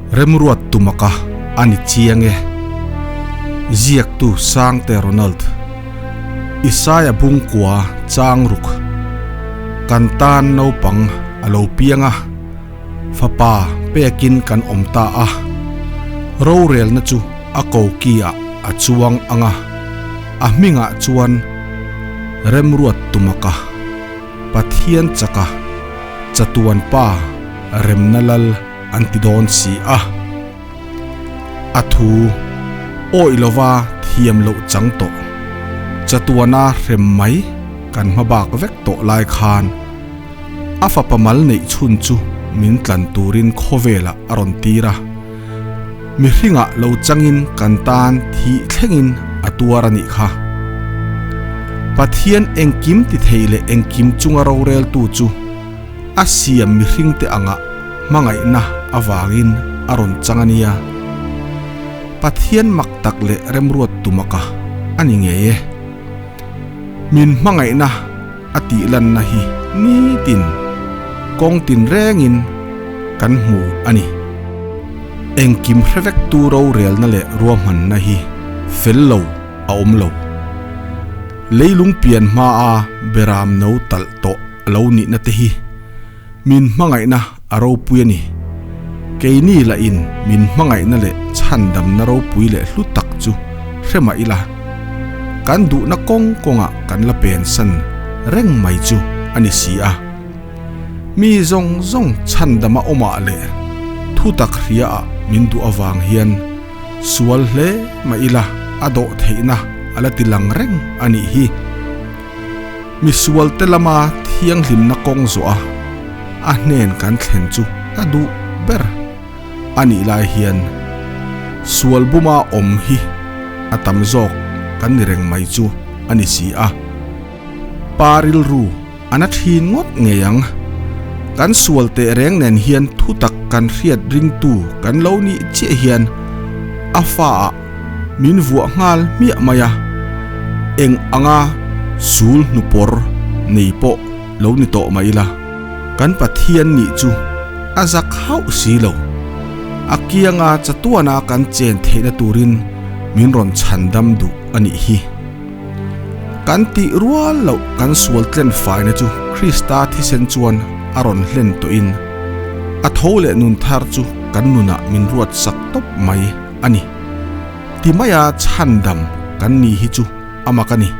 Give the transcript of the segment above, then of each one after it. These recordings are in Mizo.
Remruat tumaka a ni chiang e. Ziaktu Sangte Ronald, Isaia Bungkua chang ruk, Kan tan naupang a lo piang a, fapa pekin kan awm ta a, rorelna chu a koki ah a chuang ang a, a hmingah chuan Remruat tumaka. Pathian chaka chatuan pa remna lal an ti dawn si a. A thu awih lova thiam loh chang tawh chatuana hrem mai kan hma bak vek tawh lai khan a fapa mal neih chhun chu min tlan turin khawvelah a rawn tir a. Mihringah lo changin kan tan thih thlengin a tuar a nih kha. Pathian engkim ti thei leh engkim chunga roreltu chu a siam mihringte angah hmangaihna avangin a rawn chang a nia. Pathian mak tak leh remruat tumaka a ni ngei e. Min hmangaihna a tih lanna hi nitin kawng tin rengin kan hmu a ni. Engkim hre vektu rorelna leh ruahmanna hi fel lo a awm lo. Leilung pian hmaa beram no talh tawh a lo nihna te hi min hmangaihna a ropui a ni. Keini lahin min hmangaihna leh chhandamna ropui leh hlu tak chu hre mah ila, kan duhna kawng kawngah kan la pensan reng mai chu a ni si a. Mi zawng zawng chhandama awmah leh thutak hriaah min duh avang hian sual hle mah ila a dawh theihna a la ti lang reng a nih hi. Misualte lama thianghlimna kawng zawh a a hnen kan thlen chu a duh ber a nih lai hian sual buma awm hi a tam zawk kan ni reng mai chu a ni si a. Pa rilru a na thin ngawt ngei ang. Kan sual teh reng nen hian thutak kan hriat ringtu kan lo nih chiah hian a fa ah min vuah nghal hmiah mai a, eng anga sul hnupawr nei pawh lo ni tawh mai ila, kan Pathian nih chu a zak hauh si lo. A kianga chatuana kan chen theihna turin min rawn chhandam duh a nih hi. Kan tih rual loh kan sual tlen faina chu Krista thisen chuan a rawn hlen tawhin a tho leh nun thar chu kan nunah min ruat sak tawp mai a ni. Ti maia chhandam kan ni hi chu a mak a ni.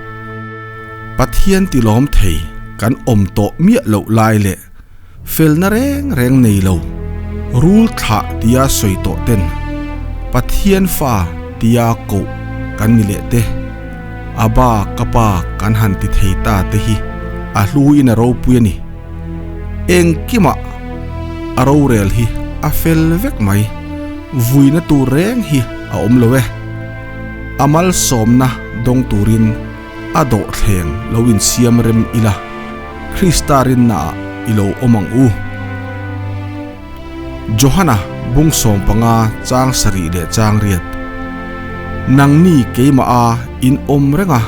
Pathian tilawm thei kan awm tawh miah loh lai leh Felna reng reng nei lo, rul thlah tia sawi tawh ten Pathian fa tia koh kan ni leh te, a ba ka pa kan han ti thei ta te hi a hluin a ropui a ni. Engkimah a rorel hi a fel vek mai, vuina tur reng hi a awm lo e. A malsawmna dawng turin a dawhthleng lo insiam rem ila. Krista rinnaah i lo awm ang u. Johana bung 15 chang sarih leh chang riat, Nangni keimah a in awm reng a,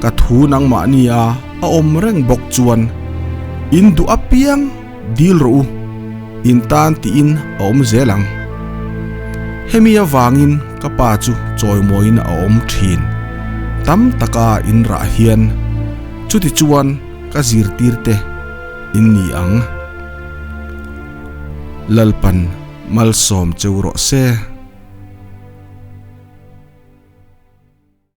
ka thu nangmahni a a awm reng bawk chuan in duh apiang dil rawh u, in tan tiin a awm zel ang. Hemi avangin ka pa chu chawimawiin a awm thin. Tam taka in rah hian. Chutichuan ka zirtirte in ni ang. Lalpan malsawm cheu rawh se.